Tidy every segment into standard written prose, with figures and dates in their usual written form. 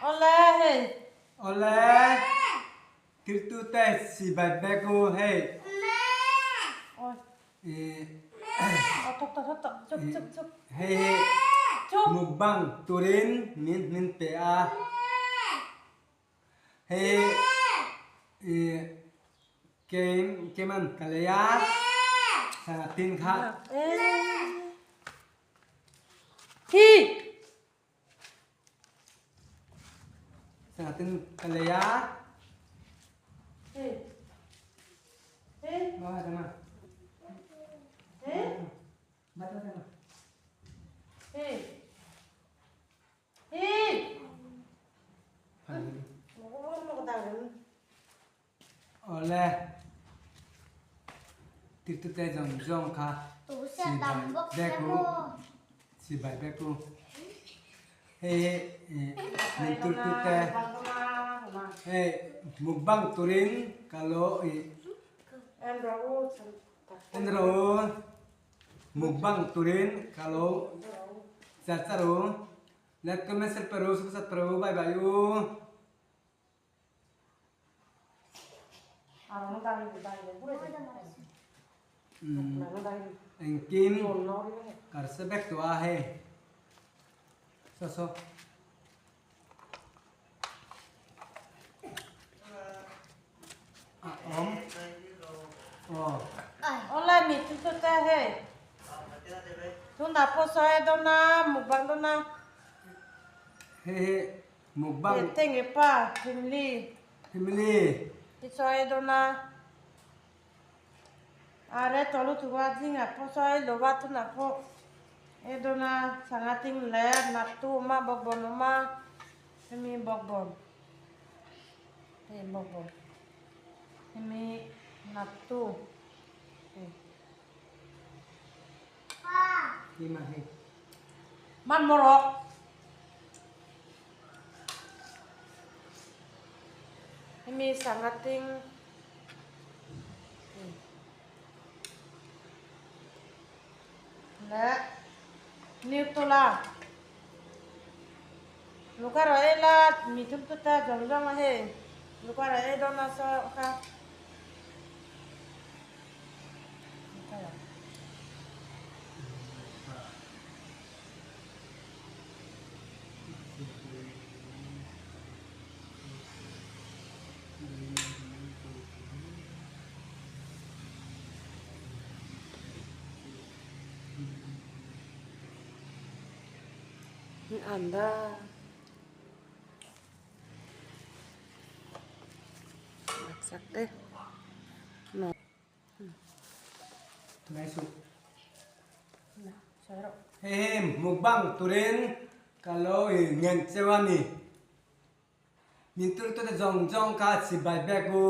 Awle hei. Awle tirtute sibai bek u hei. Hei hi mukbang turin min min pe a. Hei hi keiman ka lei a. Sangha tin kha. Hi. Sangha tin ka lei a. Hi. Hi. Bawa sama. Hi. Bata sama. Hi. Hi. Awle. Tirtute zawng zawng kha sibai bek u. Sibai bek u. Hei hi min turtute hei mukbang turin ka lo i en rawh u. Mukbang turin ka lo char char u. Like comment share pe ru subscribe pe ru bye bye u. Engkim karse vek tawh a hei saw saw. A awm aw. Awle mi chu chu te hei tunah pawh saw e dawn a mukbang dawn a. Hei hi Mukbang. Teh nge pa family. Family. I chawi dawn a. A re tawh lutuk a zingah pawh sawi lo va tunah pawh e dawn a sangha ting leh naktu awm a bawkbawn awm a hemi bawkbawn hei bawkbawn hemi naktu hei. Hmanhmawh rawh. Hemi sangha ting leh Nutella lukar ah ei la mi thum tut a zawng zawng a hei lukar ah ei dawn a saw kha. Anda. Sak te. Hei hi mukbang turin ka lo i ngen cheu a ni. Min tur tute zawng zawng kha chibai bek u.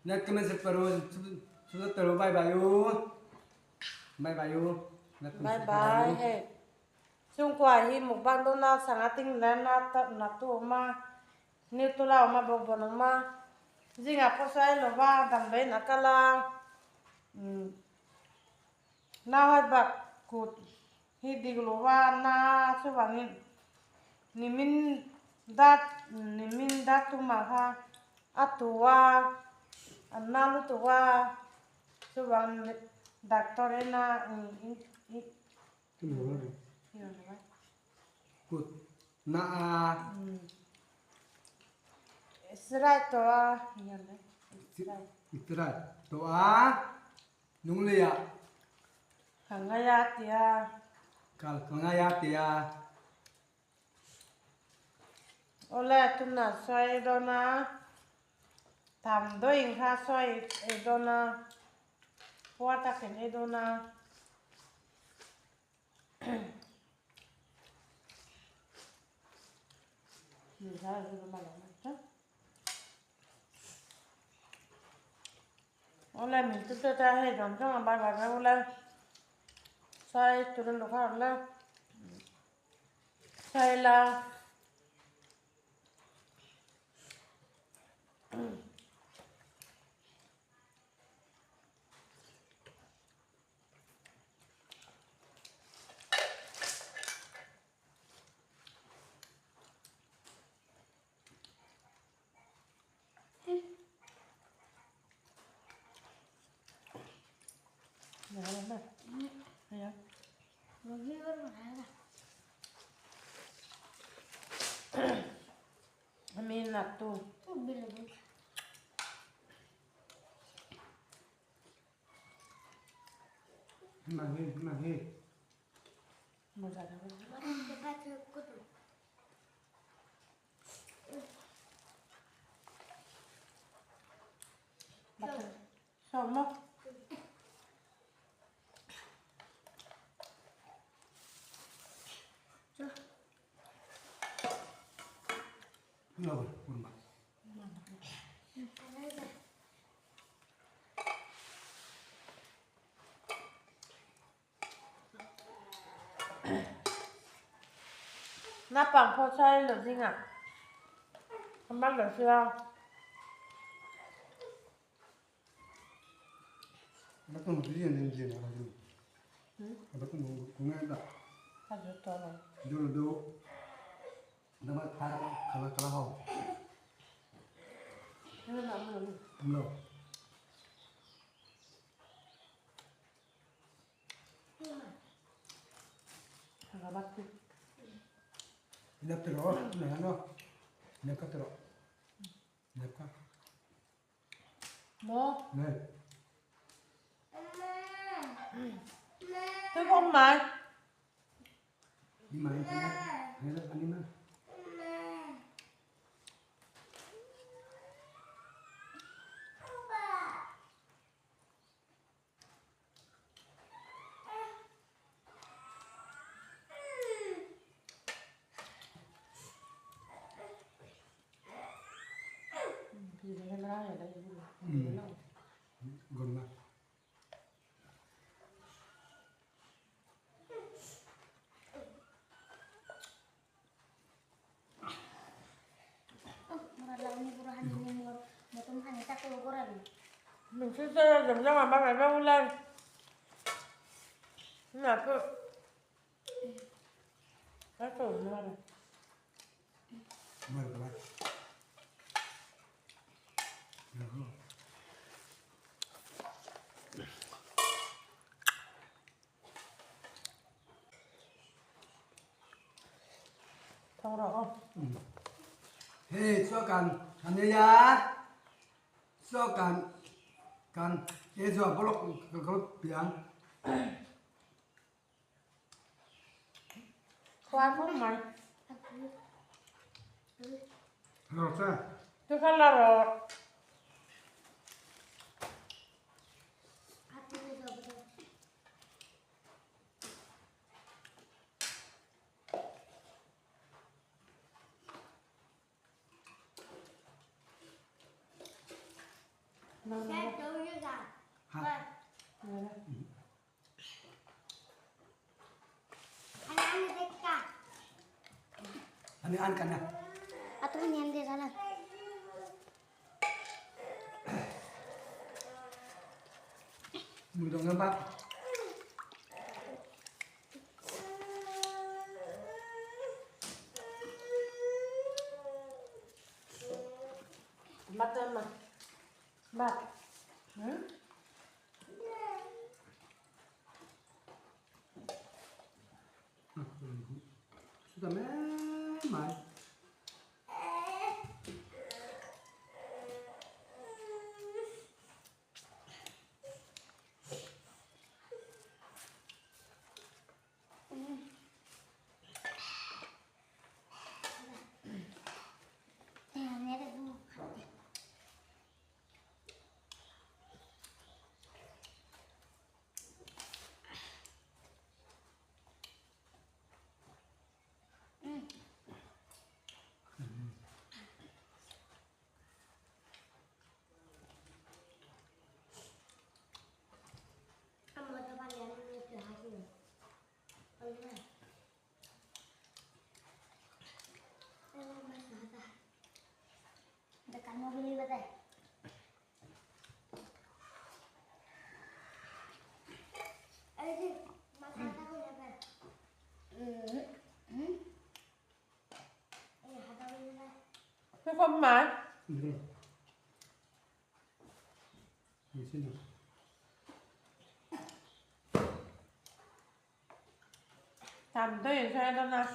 Like comment share peru subscribe peru bye bye u. Bye bye u. Bye bye hei. Chhungkua hi mukbang dawn a sangha ting le na na tu awm a. Newtula awm a bawkbawn awm a. Zingah pawh sawi lova damdawiin a kal a. Umm nauhai bak kut hi dik lova na chuvangin nimin dat nimin dat tumah kha a tu a an na lutuk a chuvang doctor ena Kut na a. Israel to a. Israel to a. Lunglei ah. Ka ngai a tia. Ka ngai a tia. Awle tunah sawi dawn a. Tham dawih kha sawi ei dawn a. Puar takin ei dawn a. Awle min chu te ta hei zawng zawng a bar bar reuh la sai turin lu khar la sai la. Nattu. Sawm maw? Naupang pawh chuan lo ding ah a man lo sia. Maw? Tôi không mày. Mình sẽ chơi dùm cho mà ba mẹ không lên. Là cứ cái thử luôn. Thông rõ không? Hei chaw kan an ei a, chaw kan kan ei zawh bawlhawk ka lo piang. Khoai khawp mai. Rawh che. Chu kha la rawh. Ani an kan a. Mùi đồng ngâm bắp. Bắt em mà. Bắt. Ừ. Chutah mai mai. Cái không mà. Tạm tôi cho em đâu nè.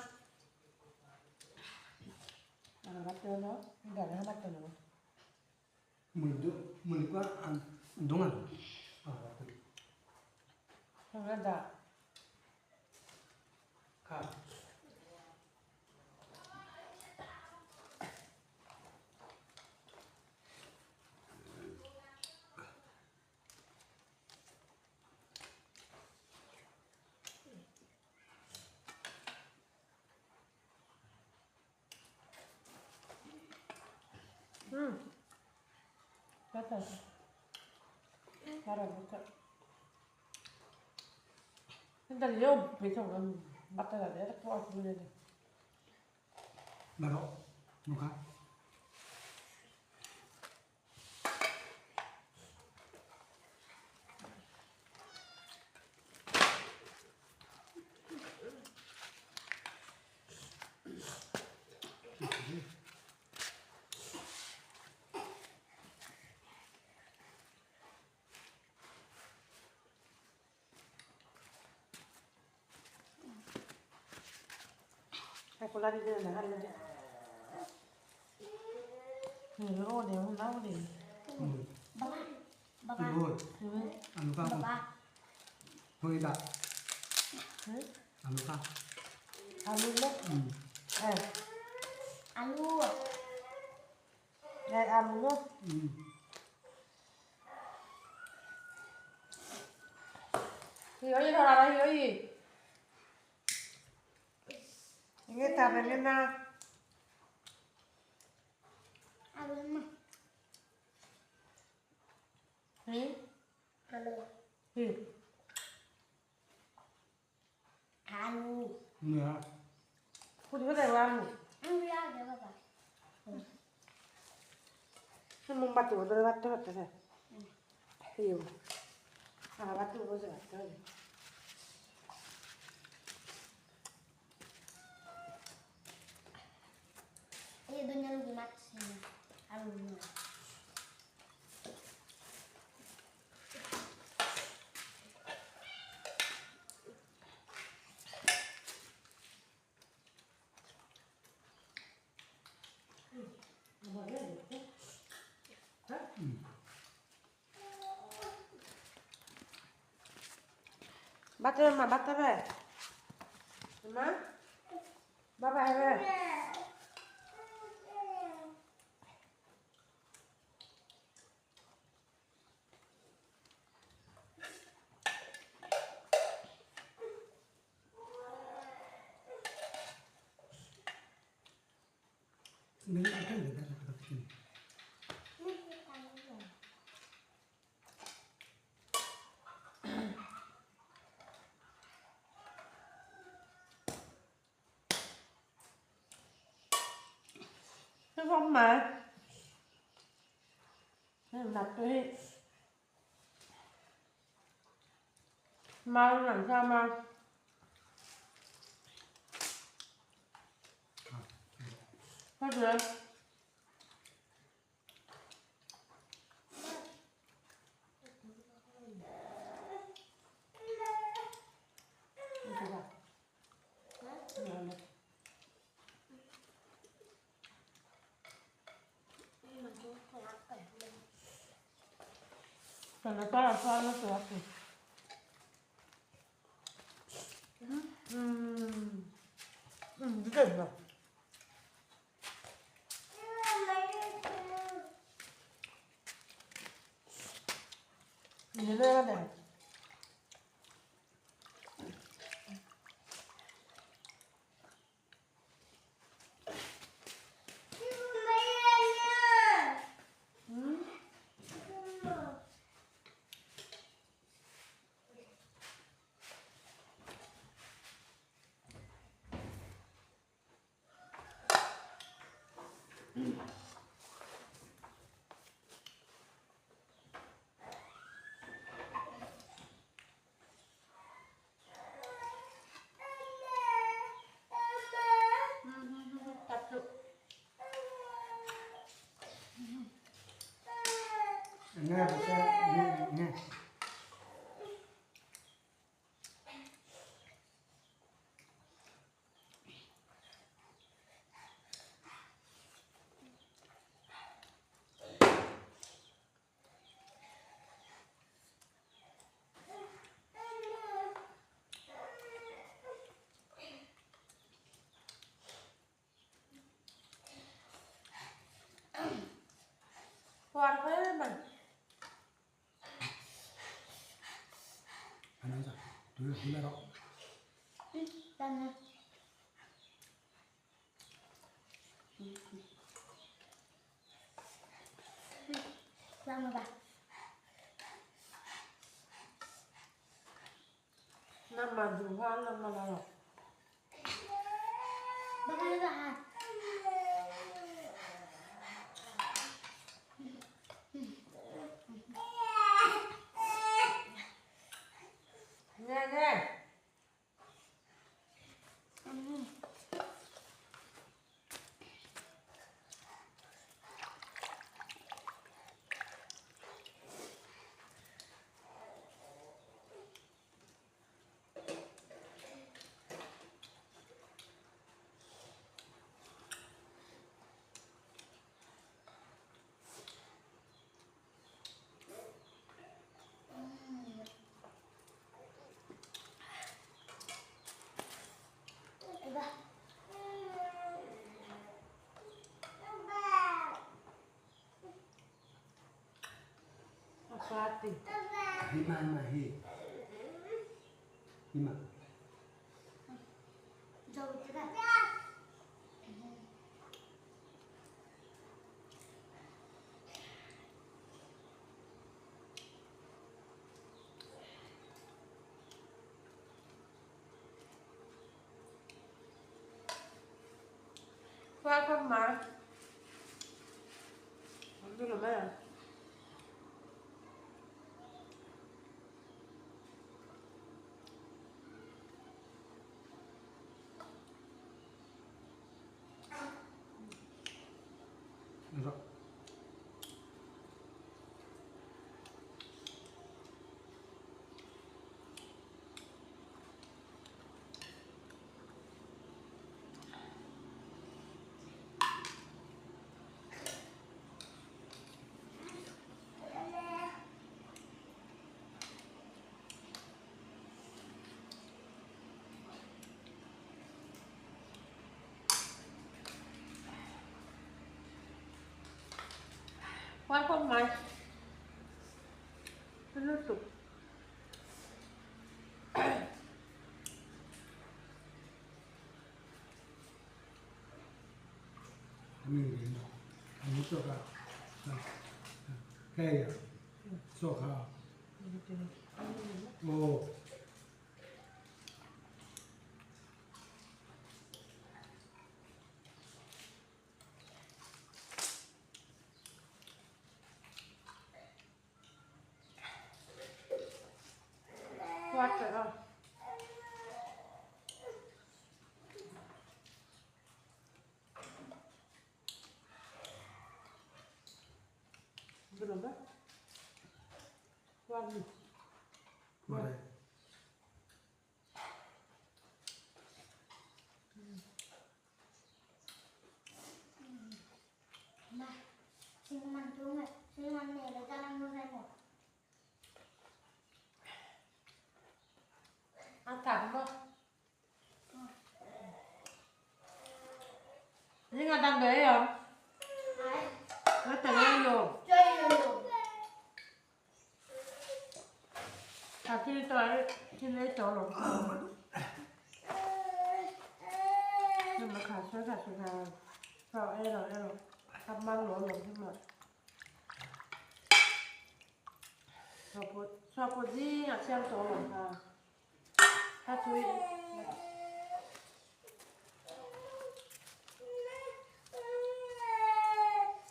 Nghe. Hima rawh. Nama duha nama lalo. Nghe nghe. Party. Hima hima hi. Hima. Qua con mà. Không được mà. Rawh. Qua con mày. Nó tục. Mi rin lo. Ang so ka. Kaya. So ka. Oh. Qua trời ơi. Được rồi. Qua đi. Qua đây. Ăn thẳng không? Nhưng mà đang đấy không? Nó tự nhiên rồi. À, khi tôi khi lấy chỗ rồi. Nhưng mà khá số khá số khá. Rồi, em rồi, em rồi. Thăm mang lỗ lỗ thế mà. Sao bố gì à xem chỗ rồi à. Ta chui.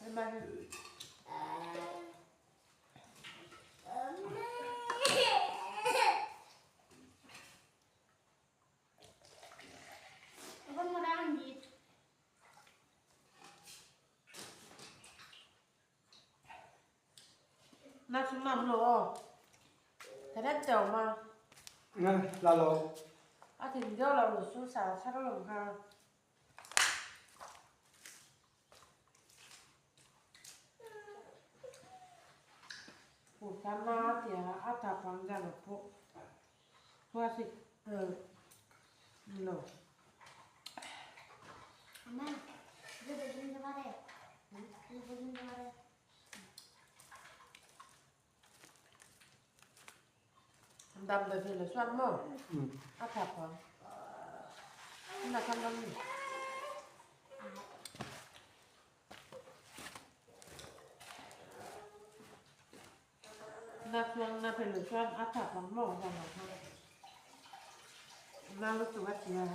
Em mang. Na xuống nằm rồi. Thế đất chầu mà. Nghe, là lộ. À thì do là một số xả sát lồng ha. Ủa ta ma thì à ta bằng ra là bộ. Qua xịt no. 엄마, 이거 무슨 말해? 이거 무슨 말해? Damdawi fel lo chuan maw a tha phang. Na khan ram ni. Na chuan na fel lo chuan a tha phang maw zan ah khan. Na lutuk a tia.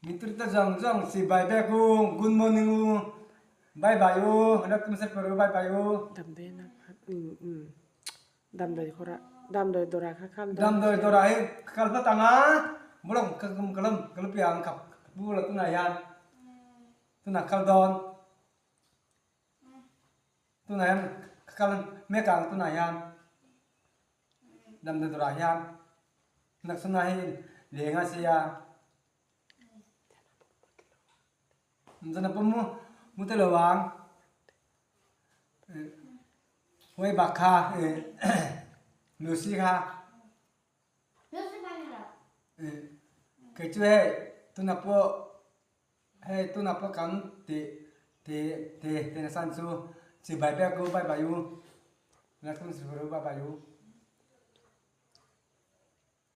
Min tirta zawng zawng chibai bek u, good morning u, bye bye u, bye bye u. Damdawi dawrah hi ka kal hlat ang a, bulawk ka ka la piang khap bu la tunah hian tunah kal dawn tunah hian ka kal mek ang tunah hian damdawi dawrah hian naksunah hi leng a sia. Zan a pawm mu te lo ang. Huai bak kha Lucy kha. Kei chu hei tuna pawh hei tuna pawh kan ti ti ti ti na san chu chibai bek u bye bye u. Bye bye u.